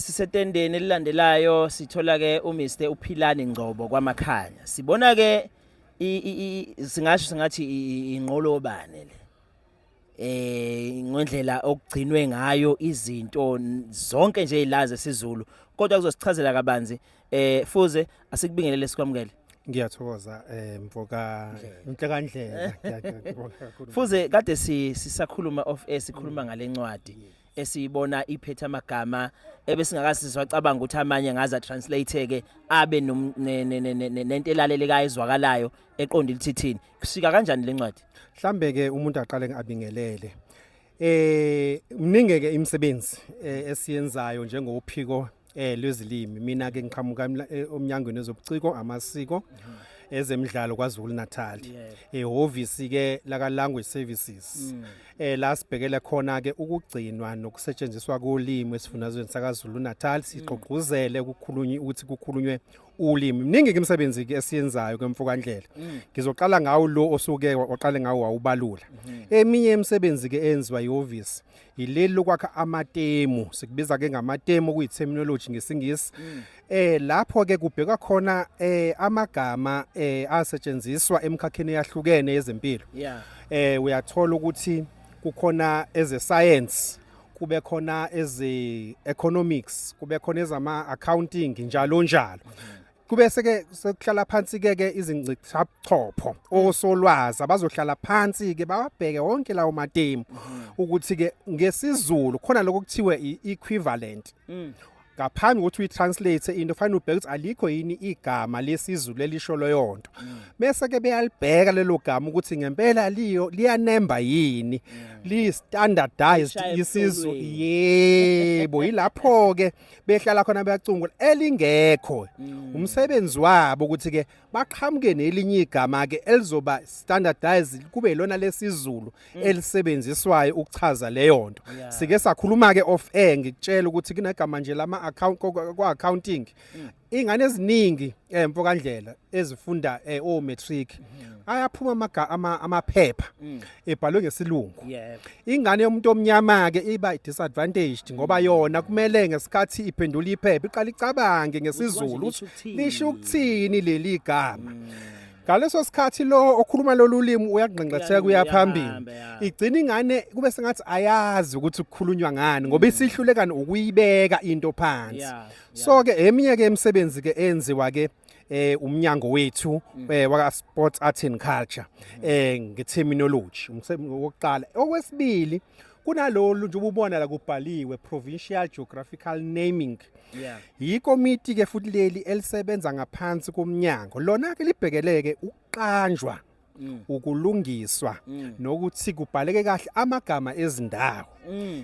Sisetendeni elilandelayo sithola ke uMr uPhilani Ngcobo kwaMakhanya. Sibona ke singasho singathi inqolobane le. Ngendlela okugcinwe ngayo izinto zonke nje ilazi esiZulu kodwa kuzosichazela kabanzi. Fuze asikubingelele, sikwamukele. Ngiyathokoza, mfoka Nhlekandlela, ngiyabonga kakhulu. Fuze, kade sisakhuluma off air, sikhuluma ngalencwadi esiyibona iphethe amagama ebesingakasizwa cabanga ukuthi amanye ngaza translate ke abe nento elalelekayo, ezwakalayo, eqonda ilithithini. Kusika kanjani lencwadi? Mhlambe ke umuntu aqale ngabingelele. Mningi ke imisebenzi esiyenzayo njengophiko lwezilimi. Mina ke ngiqhamuka omnyangweni wezobuciko, amasiko, ezemidlalo kwaZulu Natal. Ehhovisi ke laka Language Services. La sibhekele khona ke ukugcinwa nokusetshenziswa kolimi esifundazweni sakaZulu Natal, sigqugquzele ukukhulunywa, ukuthi kukhulunywe ulimi. Mningi ke imisebenzi ke esiyenzayo ke, mfokandlela. Ngizoqala ngawo lo osuke waqale ngawo wawubalula. Eminye imisebenzi ke eyenziwa ihhovisi yileli lokwakha amatemu, sikubiza ke ngamatemu, okuyi terminology ngesiNgisi. Lapho ke kubhekwa khona amagama asetshenziswa emkhakheni eyahlukene yezempilo. Uyathola ukuthi kukhona eze science, kube khona eze economics, kube khona ezama accounting, njalo njalo. Kube seke sekuhlala phansi ke izingcithabuchopho, osolwazi abazohlala phansi ke bawabheke wonke lawo matemu ukuthi ke ngesiZulu khona lokho kuthiwe i-equivalent. Ngaphambi kokuthi uyitranslate into, fanele ubheke ukuthi alikho yini igama lesiZulu elisho leyo nto, bese ke beyalibheka lelo gama ukuthi ngempela liyo liyanemba yini, li standardized Lishaya isiZulu. emhlolweni. Yebo, yilapho ke behlala khona beyacungula. Elingekho, umsebenzi wabo ukuthi ke baqhamuke nelinye igama ke elizoba standardized, kube ilona lesiZulu elisebenziswayo ukuchaza leyo nto. Sike sakhuluma ke off air, ngikutshela ukuthi kunegama nje lama account kwa accounting. Ingane eziningi, mfokandlela, ezifunda o matric, ayaphuma amaphepha ebhalwe ngesilungu. Ingane yomuntu omnyama ke iba disadvantaged ngoba yona kumele ngesikhathi iphendula iphepha iqala icabange ngesiZulu lisho ukuthi ukuthini. Lisho ukuthini leli gama. Ngaleso sikhathi lo okhuluma lolu limi uyaqenqetheka, uyaphambili. Uyahamba, ya. Igcina ingane kube sengathi ayazi ukuthi kukhulunywa ngani ngoba isihlulekani ukuyibeka into phansi. So ke eminye ke imisebenzi ke enziwa ke umnyango wethu waka Sports, Art and Culture ngeterminology, umsebenzi wokuqala. Okwesibili, kunalolu nje ubona la kubhaliwe Provincial Geographical Naming. Yikomiti ke futhi leli elisebenza ngaphansi komnyango. Lona ke libhekeleke ukuqanjwa, ukulungiswa nokuthi kubhaleke kahle amagama ezindawo.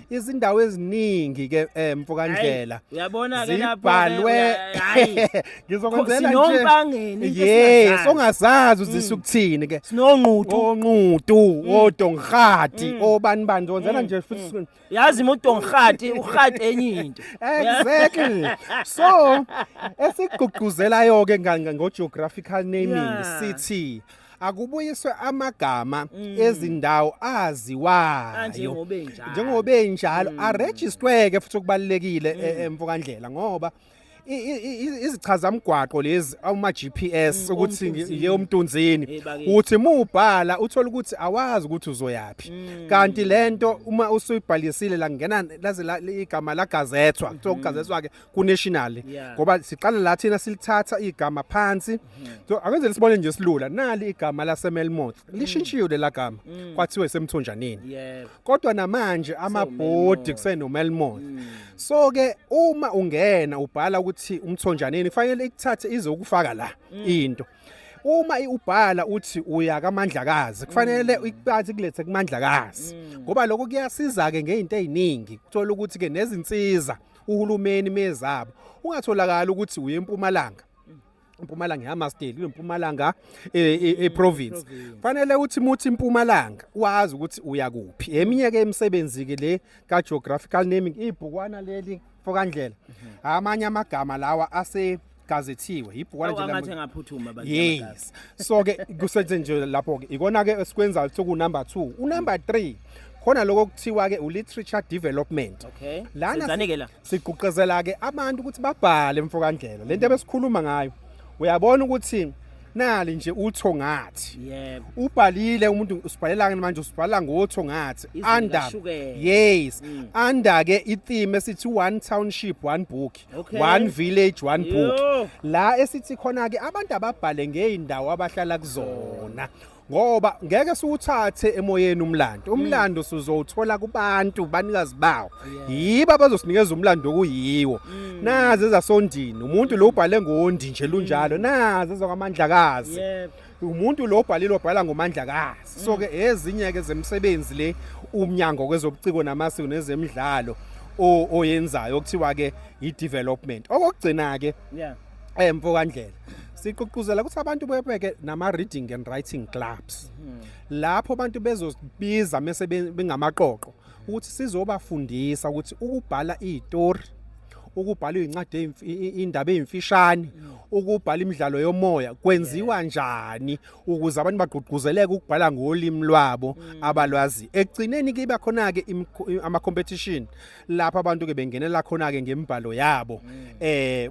Izindawo eziningi ke, mfokandlela, Uyabona ke lapho ke, zibhalwe hayi. Ngizokwenzela nje Sinompangeni, into yes esingazazi. Ongazazi uzisa ukuthini ke. Sinonquthu. Onquthu, odonghati, obani bani, ngizokwenzela nje futhi. Yazi umuntu ongihati uhati enye into. Exactly. So esigqugquzelayo ke ngo geographical naming, sithi akubuyiswe amagama ezindawo aziwayo Anjengoba enjalo. njengoba enjalo, aregisterwe ke futhi, okubalekile, mfokandlela, ngoba izichazamgwaqo lezi ama GPS ukuthi oMtunzini. Ye, uMtunzini. Eh, bakithi. Uthi mubhala uthola ukuthi awazi ukuthi uzoyapi, kanti lento uma usuyibhalisile la ngena laze igama lagazethwa, kuthiwa ukugazethwa ke ku national, ngoba siqala la thina silithatha igama phansi. So akwenzele sibone nje silula, nali igama laseMelmoth lishintshiwe la gama, kwathiwe semthonjaneni, kodwa namanje amabhodi kusenoMelmoth. So ke uma ungena ubhala ukuthi umthonjaneni, kufanele ikuthathe izokufaka la into. Uma ubhala uthi uya kaMandlakazi, kufanele ikuphathe kulethe kuMandlakazi, ngoba lokho kuyasiza ke ngezinto eziningi. Kuthola ukuthi ke nezinsiza uhulumeni mezabo, ungatholakala ukuthi uye eMpumalanga, iMpumalanga iHammarsdale, kunempumalanga eprovince, fanele uthi muthi iMpumalanga wazi ukuthi uya kuphi. Eminye ke imisebenzi ke le ka geographical naming, ibhukwana leli, mfokandlela, amanye amagama lawa ase gazethiwe, ibhukwana nje Awu, angathi engaphuthuma abantu. Yes, so ke kusenze nje lapho ke ikona ke esikwenzayo, soku number 2. Unumber 3 Khona lokho kuthiwa ke u-literature development. Lana Senzani ke la? Sigqugquzela ke abantu ukuthi babhale, mfokandlela, lento ebesikhuluma ngayo. Uyabona ukuthi nali nje uThongathi, ubhalile umuntu, usibhalela manje, usibhala ngoThongathi Izwi under likaShukela. Yes, under ke i-theme esithi "One township, one book", "One village, one book". La esithi khona ke abantu ababhale ngeindawo abahlala kuzona, ngoba ngeke siwuthathe emoyeni umlando. Umlando sizowuthola kubantu, banikazi bawo, yibo abazosinikeza umlando okuyiwo. Nazi ezasoNdini, umuntu lo ubhale ngoNdi nje lunjalo. Nazi ezakwaMandlakazi, umuntu lo obhalile obhala ngoMandlakazi. So ke ezinye ke zemsebenzi le umnyango kwezobuciko namasiko nezemidlalo oyenzayo okuthiwa ke i-development. Okokugcina ke, mfokandlela, siqhuquzela ukuthi abantu bebeke nama reading and writing clubs, lapho abantu bezobiza mase bengamaqoqo ukuthi sizobafundisa ukuthi ukubhala izitori, ukubhala izincwadi, indaba ezimfishane, ukubhala imidlalo yomoya kwenziwa njani, ukuze abantu bagqugquzeleke ukubhala ngolimi lwabo abalwazi. Ekugcineni ke iba khona ke ama competition lapho abantu ke bengenela khona ke ngemibhalo yabo,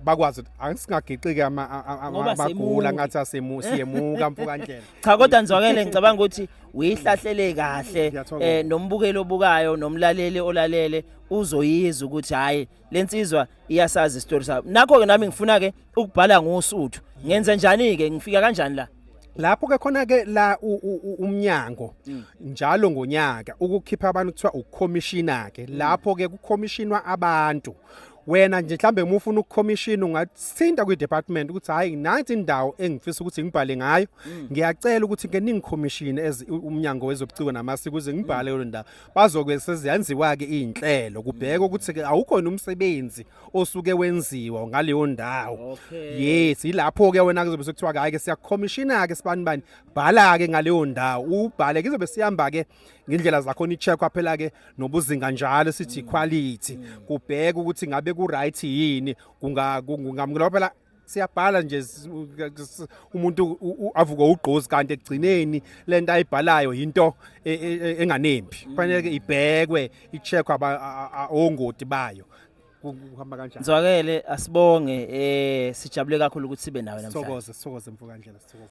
bakwazi ukuthi angisingagiqiki Ngoba amagula semuke. Ngathi asemu siyemuka, mfokandlela. Cha, kodwa Nzwakele, ngicabanga ukuthi uyihlahlele kahle. Ngiyathokoza. Nombukeli obukayo nomlaleli olalele uzoyizwa ukuthi hayi, lensizwa iyasazi isitori sabo. Nakho ke nami ngifuna ke ukubhala ngoSuthu, ngenze njani ke? Ngifika kanjani la? Lapho ke khona ke la umnyango njalo ngonyaka ukukhipha abantu kuthiwa ukucommissiona ke. Lapho ke kucommissionwa abantu. Wena nje mhlambe uma ufuna ukucommission, ungathinta kwi-department ukuthi hayi, nansi indawo engifisa ukuthi ngibhale ngayo, ngiyacela ukuthi ke ningicommission as umnyango wezobuciko namasiko ukuze ngibhale leyo ndawo. Bazoke seziyenziwa ke izinhlelo, kubheka ukuthi ke awukhona umsebenzi osuke wenziwa ngaleyo ndawo. Yes, ilapho ke wena kuzobe sekuthiwa hayi ke, siyakucommissiona ke sibani bani, bhala ke ngaleyo ndawo, ubhale. Kuzobe sihamba ke ngendlela zakhona, i-check phela ke nobuzinga njalo, sithi quality, kubheka ukuthi ngabe ku right yini, kunga kungamukela phela. Siyabhala nje, umuntu avuke ugqozi, kanti ekugcineni lento ayibhalayo into enganembi. Kufanele ke ibhekwe, i-check ongoti bayo. Kuhamba kanjani. Nzwakele, asibonge, sijabule kakhulu ukuthi sibe nawe namhlanje. Sithokoze, sithokoze, mfokandlela, sithokoze.